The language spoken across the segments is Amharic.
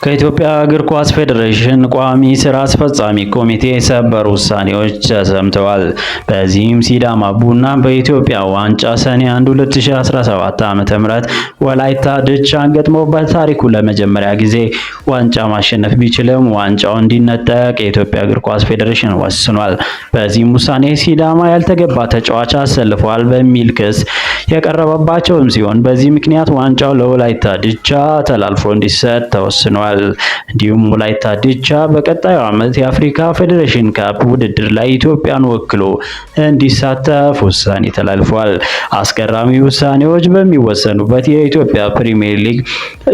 ከኢትዮጵያ እግር ኳስ ፌዴሬሽን ቋሚ ስራ አስፈጻሚ ኮሚቴ ሰበር ውሳኔዎች ተሰምተዋል። በዚህም ሲዳማ ቡና በኢትዮጵያ ዋንጫ ሰኔ 1 2017 ዓ.ም ወላይታ ድቻን ገጥሞ በታሪኩ ለመጀመሪያ ጊዜ ዋንጫ ማሸነፍ ቢችልም ዋንጫው እንዲነጠቅ የኢትዮጵያ እግር ኳስ ፌዴሬሽን ወስኗል። በዚህም ውሳኔ ሲዳማ ያልተገባ ተጫዋች አሰልፏል በሚል ክስ የቀረበባቸውም ሲሆን፣ በዚህ ምክንያት ዋንጫው ለወላይታ ድቻ ተላልፎ እንዲሰጥ ተወስኗል። እንዲሁም ወላይታ ዲቻ በቀጣዩ ዓመት የአፍሪካ ፌዴሬሽን ካፕ ውድድር ላይ ኢትዮጵያን ወክሎ እንዲሳተፍ ውሳኔ ተላልፏል። አስገራሚ ውሳኔዎች በሚወሰኑበት የኢትዮጵያ ፕሪሚየር ሊግ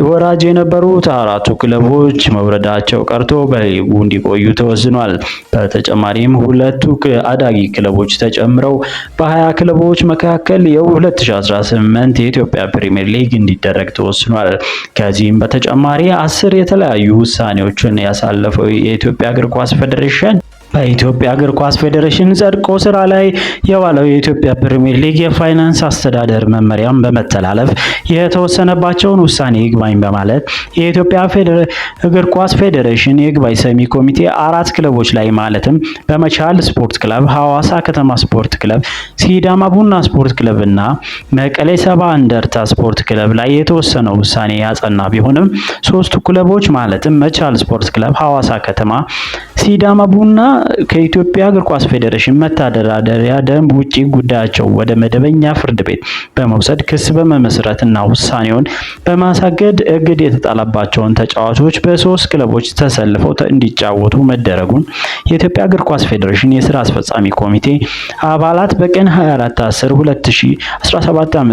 ወራጅ የነበሩት አራቱ ክለቦች መውረዳቸው ቀርቶ በሊጉ እንዲቆዩ ተወስኗል። በተጨማሪም ሁለቱ አዳጊ ክለቦች ተጨምረው በ20 ክለቦች መካከል የ2018 የኢትዮጵያ ፕሪሚየር ሊግ እንዲደረግ ተወስኗል። ከዚህም በተጨማሪ 10 የተለያዩ ውሳኔዎችን ያሳለፈው የኢትዮጵያ እግር ኳስ ፌዴሬሽን፣ በኢትዮጵያ እግር ኳስ ፌዴሬሽን ጸድቆ ስራ ላይ የዋለው የኢትዮጵያ ፕሪሚየር ሊግ የፋይናንስ አስተዳደር መመሪያን በመተላለፍ የተወሰነባቸውን ውሳኔ ይግባኝ በማለት የኢትዮጵያ እግር ኳስ ፌዴሬሽን የይግባኝ ሰሚ ኮሚቴ አራት ክለቦች ላይ ማለትም በመቻል ስፖርት ክለብ፣ ሐዋሳ ከተማ ስፖርት ክለብ፣ ሲዳማ ቡና ስፖርት ክለብ እና መቀሌ 70 እንደርታ ስፖርት ክለብ ላይ የተወሰነው ውሳኔ ያጸና ቢሆንም፣ ሶስቱ ክለቦች ማለትም መቻል ስፖርት ክለብ፣ ሐዋሳ ከተማ፣ ሲዳማ ቡና ከኢትዮጵያ እግር ኳስ ፌዴሬሽን መተዳደሪያ ደንብ ውጪ ጉዳያቸው ወደ መደበኛ ፍርድ ቤት በመውሰድ ክስ በመመስረት እና ውሳኔውን በማሳገድ እግድ የተጣለባቸውን ተጫዋቾች በሶስት ክለቦች ተሰልፈው እንዲጫወቱ መደረጉን የኢትዮጵያ እግር ኳስ ፌዴሬሽን የስራ አስፈጻሚ ኮሚቴ አባላት በቀን 24 10 2017 ዓ.ም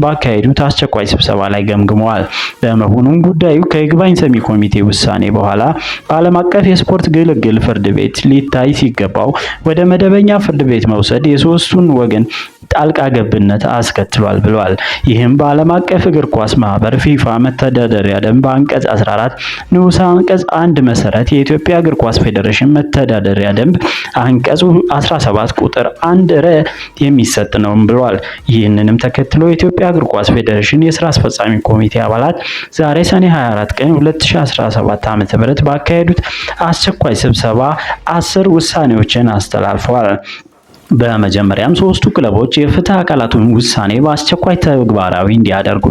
ባካሄዱት አስቸኳይ ስብሰባ ላይ ገምግመዋል። በመሆኑም ጉዳዩ ከይግባኝ ሰሚ ኮሚቴ ውሳኔ በኋላ በዓለም አቀፍ የስፖርት ግልግል ፍርድ ቤት ሊታይ ሲገባው ወደ መደበኛ ፍርድ ቤት መውሰድ የሶስቱን ወገን ጣልቃ ገብነት አስከትሏል ብሏል። ይህም በዓለም አቀፍ እግር ኳስ ማህበር ፊፋ መተዳደሪያ ደንብ አንቀጽ 14 ንዑስ አንቀጽ 1 መሰረት የኢትዮጵያ እግር ኳስ ፌዴሬሽን መተዳደሪያ ደንብ አንቀጽ 17 ቁጥር 1 ረ የሚሰጥ ነው ብሏል። ይህንንም ተከትሎ የኢትዮጵያ እግር ኳስ ፌዴሬሽን የስራ አስፈጻሚ ኮሚቴ አባላት ዛሬ ሰኔ 24 ቀን 2017 ዓ.ም ባካሄዱት አስቸኳይ ስብሰባ 10 ውሳኔዎችን አስተላልፈዋል። በመጀመሪያም ሶስቱ ክለቦች የፍትህ አካላቱን ውሳኔ በአስቸኳይ ተግባራዊ እንዲያደርጉ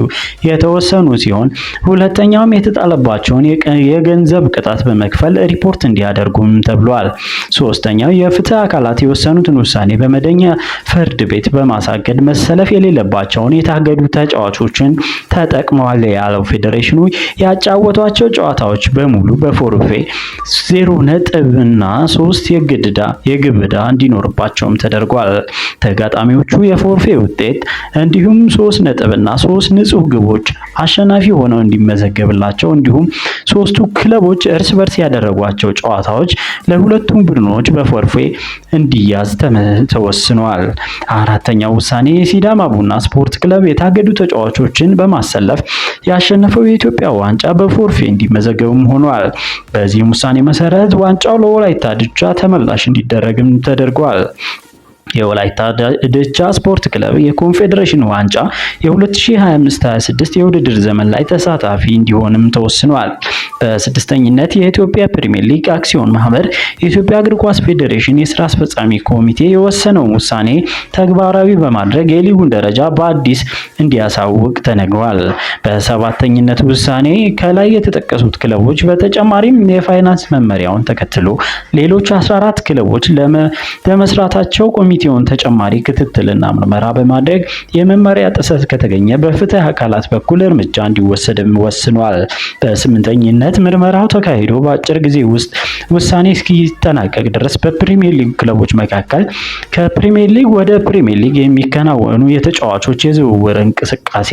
የተወሰኑ ሲሆን፣ ሁለተኛውም የተጣለባቸውን የገንዘብ ቅጣት በመክፈል ሪፖርት እንዲያደርጉም ተብሏል። ሶስተኛው የፍትህ አካላት የወሰኑትን ውሳኔ በመደበኛ ፍርድ ቤት በማሳገድ መሰለፍ የሌለባቸውን የታገዱ ተጫዋቾችን ተጠቅመዋል ያለው ፌዴሬሽኑ፣ ያጫወቷቸው ጨዋታዎች በሙሉ በፎርፌ 0 ነጥብ እና ሶስት የግብ ዕዳ እንዲኖርባቸውም ተደርጓል። ተጋጣሚዎቹ የፎርፌ ውጤት እንዲሁም 3 ነጥብና ሶስት ንጹህ ግቦች አሸናፊ ሆነው እንዲመዘገብላቸው፣ እንዲሁም ሶስቱ ክለቦች እርስ በርስ ያደረጓቸው ጨዋታዎች ለሁለቱም ቡድኖች በፎርፌ እንዲያዝ ተወስኗል። አራተኛው ውሳኔ የሲዳማ ቡና ስፖርት ክለብ የታገዱ ተጫዋቾችን በማሰለፍ ያሸነፈው የኢትዮጵያ ዋንጫ በፎርፌ እንዲመዘገብም ሆኗል። በዚህም ውሳኔ መሰረት ዋንጫው ለወላይታ ድቻ ተመላሽ እንዲደረግም ተደርጓል። የወላይታ ድቻ ስፖርት ክለብ የኮንፌዴሬሽን ዋንጫ የ2025/26 የውድድር ዘመን ላይ ተሳታፊ እንዲሆንም ተወስኗል። በስድስተኝነት የኢትዮጵያ ፕሪሚየር ሊግ አክሲዮን ማህበር የኢትዮጵያ እግር ኳስ ፌዴሬሽን የስራ አስፈጻሚ ኮሚቴ የወሰነውን ውሳኔ ተግባራዊ በማድረግ የሊጉን ደረጃ በአዲስ እንዲያሳውቅ ተነግሯል። በሰባተኝነት ውሳኔ ከላይ የተጠቀሱት ክለቦች በተጨማሪም የፋይናንስ መመሪያውን ተከትሎ ሌሎች 14 ክለቦች ለመስራታቸው ኮሚቴውን ተጨማሪ ክትትልና ምርመራ በማድረግ የመመሪያ ጥሰት ከተገኘ በፍትህ አካላት በኩል እርምጃ እንዲወሰድም ወስኗል። በስምንተኝነት ምርመራው ተካሂዶ በአጭር ጊዜ ውስጥ ውሳኔ እስኪጠናቀቅ ድረስ በፕሪሚየር ሊግ ክለቦች መካከል ከፕሪሚየር ሊግ ወደ ፕሪሚየር ሊግ የሚከናወኑ የተጫዋቾች የዝውውር እንቅስቃሴ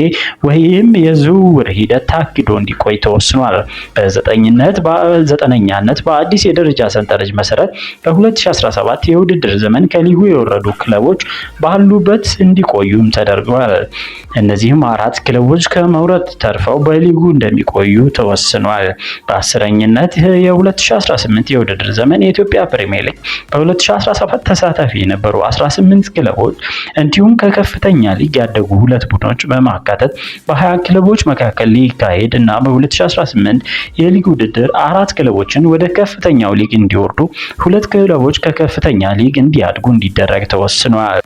ወይም የዝውውር ሂደት ታግዶ እንዲቆይ ተወስኗል። በዘጠነኛነት በአዲስ የደረጃ ሰንጠረዥ መሰረት በ2017 የውድድር ዘመን ከሊጉ የወረዱ ክለቦች ባሉበት እንዲቆዩም ተደርጓል። እነዚህም 4 ክለቦች ከመውረድ ተርፈው በሊጉ እንደሚቆዩ ተወስኗል። በአስረኝነት የ2018 የውድድር ዘመን የኢትዮጵያ ፕሪሚየር ሊግ በ2017 ተሳታፊ የነበሩ 18 ክለቦች እንዲሁም ከከፍተኛ ሊግ ያደጉ 2 ቡድኖች በማካተት በ20 ክለቦች መካከል ሊካሄድ እና በ2018 የሊግ ውድድር 4 ክለቦችን ወደ ከፍተኛው ሊግ እንዲወርዱ፣ 2 ክለቦች ከከፍተኛ ሊግ እንዲያድጉ እንዲደረግ ተወስኗል።